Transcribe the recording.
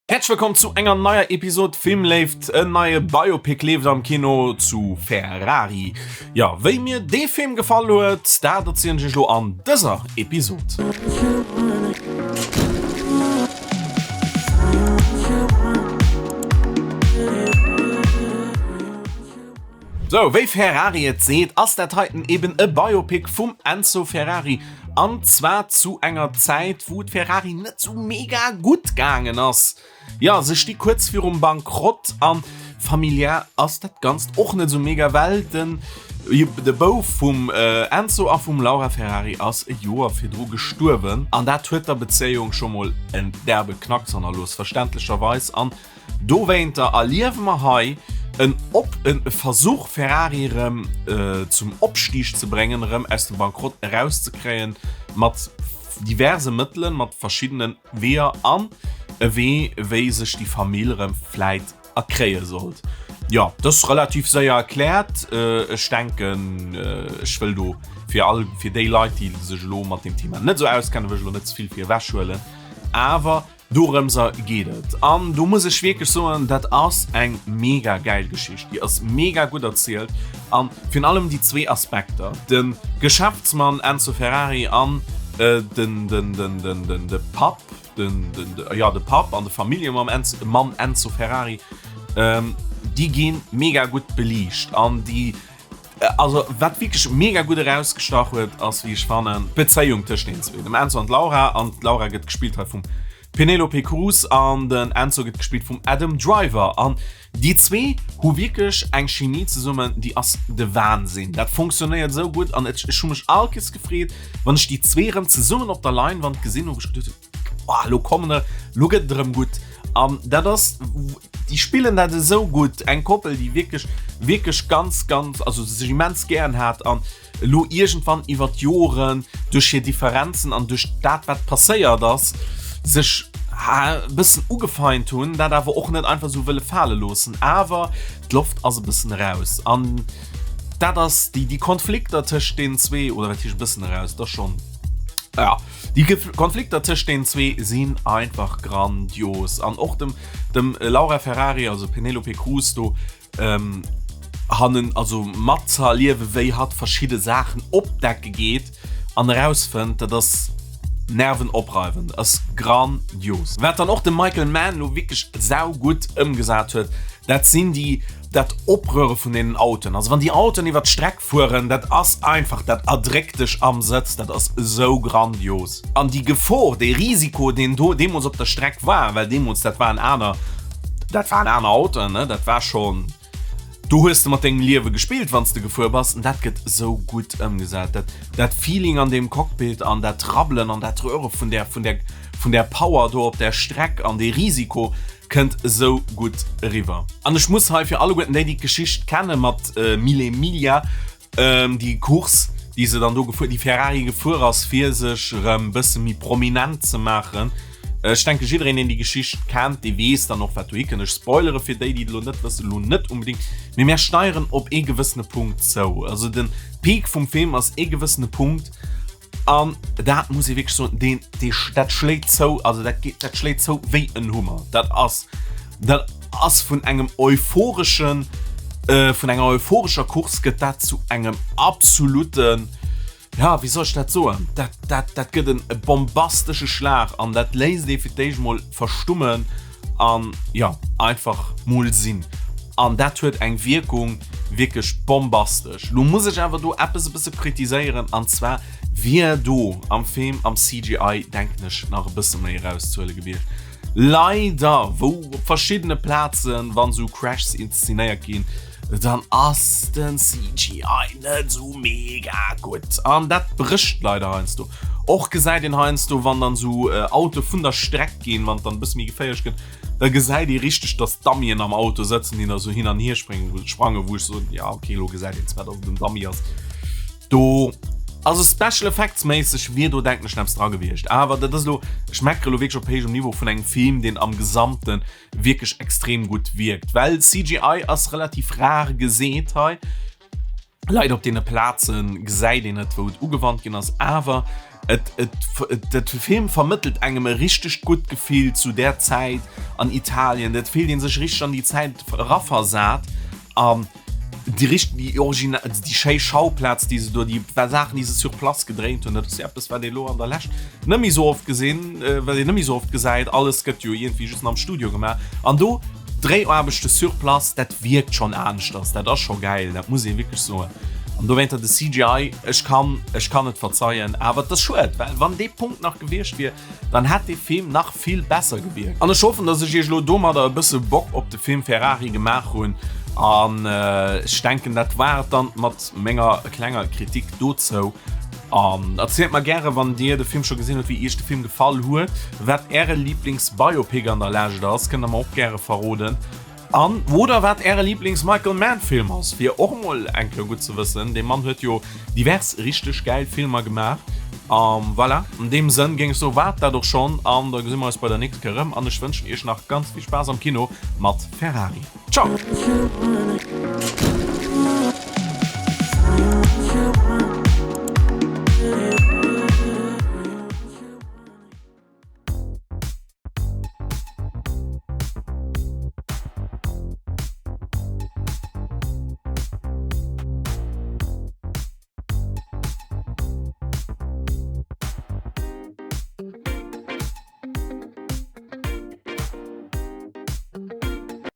Häerzlech wëllkomm zu enger neier Episod Filmléift. En neie Biopic leeft am Kino zu Ferrari. Jo, wéi mir dee Film gefall huet, dat erzielen ech iech elo an dëser Episod. Sou, wéi Ferrari et seet, ass dat heiten eben e Biopic vum Enzo Ferrari. An zwar zu enger Zäit, wou et Ferrari net sou mega gutt gaangen ass. Jo, se sti kuerz virum Bankrott an familiär ass dat Ganzt och net sou mega, well den de Bouf vum Enzo a vum Laura Ferrari ass e Joer virdru gestuerwen. An dat huet der Bezéiung scho mol en derbe Knacks hannerlooss, verständlecherweis. An Dowéinter erliewe mer hei en Op en Versuch Ferrari erëm zum Opstieg ze bréngen, erëm aus dem Bankrott erauszekréien mat diverse Mëttelen, mat verschiddene Weeër an e Wee wéi sech déi Famill erëm vläit erkréie sollt. Jo, dat ass relativ séier erkläert. Ech denken ech wëll do fir all fir déi Leit déi sech elo mat deem Thema net esou auskennen, wëll ech elo net ze vill fir ewech huelen, awer Dorëmser geet et. An do muss ech wierklech soen, dat ass eng mega gäil Geschicht. Déi ass mega gutt erzielt. An virun allem déi zwee Aspekter, de Geschäftsmann Enzo Ferrari an den, den, den, den, den, de Papp, den, den, jo, de Papp an de Familljemann Enzo, Mann Enzo Ferrari, déi gi mega gutt beliicht. An déi Also wat wierklech mega gutt erausgestach huet, ass wéi ech fannen d'Bezéiung tëscht deenen zwee, dem Enzo an d'Laura. An d'Laura gëtt gespillt hei vum Penelope Cruz an den Enzo gëtt gespillt vum Adam Driver. An déi zwee hu wierklech eng Chemie zesummen, déi ass de Wahnsinn. Dat funktionéiert esou gutt an ech hu mech all Kees gefreet, wann ech déi zwee erëm zesummen op der Leinwand gesinn hu, wou ech geduet hunn, Oh, lo kommen e, lo gëtt et erëm gutt. An dat ass, déi spillen dat esou gutt. Eng Koppel, déi wierklech, wierklech ganz, ganz, also sech immens gären hat an elo iergendwann iwwer d'Joren duerch hir Differenzen an duerch dat, wat passéiert ass, sech e bëssen ugefeint hunn, dat awer och net einfach esou wëlle fale loossen. Awer d'Loft ass e bëssen eraus. An dat ass déi, déi Konflikter tëscht deenen zwee, oder wat heescht e bëssen eraus, et ass schonn, ja. Déi Konflikter tëscht deenen zwee sinn einfach grandios an och dem dem Laura Ferrari, also Penelope Cruz do ähm, hannen also mat ze erliewe wéi hatt verschidde Saachen opdecke geet an erausfënnt, dat ass nervenopreiwend, ass grandios. Wat dann och de Michael Mann lo wierklech saugutt ëmgesat huet, dat sinn déi dat Opröre vun deenen Autoen, also wann déi Autoen iwwer d'Streck fueren, dat ass einfach, dat erdréckt dech am Sëtz, dat ass esou grandios. An déi Gefor, dee Risiko, deen do deemools op der Streck war, well deemools, dat waren aner, dat waren aner Autoen, ne, dat war schonn, do hues de mat dengem Liewe gespillt, wann s de gefuer bass, an dat gëtt esou gutt ëmgesat, dat, dat Feeling an deem Cockpit an dat Rabbelen an dat Röhre vun där, vun där, vun där Power do op där Streck an dee Risiko, Kënnt esou gutt eriwwer. An ech muss hei fir alleguerten déi, déi d'Geschicht kenne mat Mille Miglia, déi Course, déi se dann do gefuer, déi Ferrari gefuer ass, fir sech erëm bësse méi prominent ze maachen. Ech denke jiddereen, deen déi Geschicht kennt, dee weess dann och, wat dohi kënnt. Ech spoilere fir déi, déi et elo net wëssen, elo net unbedéngt, mee mär steieren op ee gewëssene Punkt zou. Also de Peak vum Film ass ee gewëssene Punkt, An dat muss ee wierklech soen, deen, dee, dat schléit zou, also dat geet, dat schléit zou wéi en Hummer. Dat ass, dat ass vun engem euphoreschen, vun enger euphorescher Course gëtt dat zu engem absoluten, ja, wéi soll ech dat soen, dat, dat, dat gëtt en e bombastesche Schlag an dat léisst ee fir d'éischt mol verstummen. An jo, einfach mol sinn. An dat huet eng Wierkung, wierklech bombastesch. Lo muss ech awer do eppes e bësse kritiséieren, an zwar wier do am Film am CGI, denken ech, nach e bësse méi erauszehuele gewiescht. Leider, wou op verschiddene Plazen, wann esou Crashs inszenéiert ginn, dann ass den CGI net sou mega gutt an dat brécht leider heiansdo. Och gesäit een heiansdo wann dann sou Autoe vun der Streck ginn, wann et dann e bësse méi geféierlech gëtt, da gesäit ee richteg dass Dummyen am Auto sëtzen, déi da sou hin an hier spréngen, wou sprangen, wou ech soen, ja okay elo gesäit een zwar dass et en Dummy ass. Do also Special Effects méisseg wier do denken ech eppes dra gewiescht, awer dat ass elo, ech meckere elo wierklech op héijem Niveau vun engem Film deen am Gesamten wierklech extrem gutt wierkt, well CGI ass relativ rar geseet hei. Leider op deene Plaze gesäit een et, wou et ugewannt ginn ass, awer. Et, et, et, de Film vermëttelt engem e richtegt gutt Gefill zu där Zäit an Italien. Et fillt ee sech richteg an déi Zäit eraversat. An déi richt, déi original, déi schéi Schauplaz, déi se do, déi Saachen, déi se sur place gedréint hunn, dat ass jo eppes, wat ee lo an der Lescht net méi sou oft gesinn, wat een net méi sou oft gesäit. Alles gëtt jo iergendwéi just nach am Studio gemaach. An do D'Dréiaarbechte sur place, dat wierkt schonn aneschters, dat ass scho gäil, dat muss ee wierklech soen. An dowéinter de CGI, ech kann, ech kann et verzeien, awer et ass schued, well wann dee Punkt nach gewiescht wier, dann hätt dee Film nach vill besser gewierkt. An ech hoffen, dass ech iech elo domadder e bësse Bock op de Film Ferrari gemaach hunn. An ech denken, dat war et dann mat menger klenger Kritik dozou. An erzielt mer gäre wann dir de Film scho gesinn hutt, wéi iech de Film gefall huet, wat äre Lieblings-Biopic an der Lescht ass, kënnt der mer och gäre verroden. An oder wat äre Lieblings-Michael Mann-Film ass, wier och emol eng Kéier gutt ze wëssen. Dee Mann huet jo divers richteg gäil Filmer gemaach. A voilà, an deem Sënn géing ech soen, war et dat och schonn an da gesi mer eis bei der nächster Kéier erëm an ech wënschen iech nach ganz vill Spaass am Kino mat Ferrari. Ciao!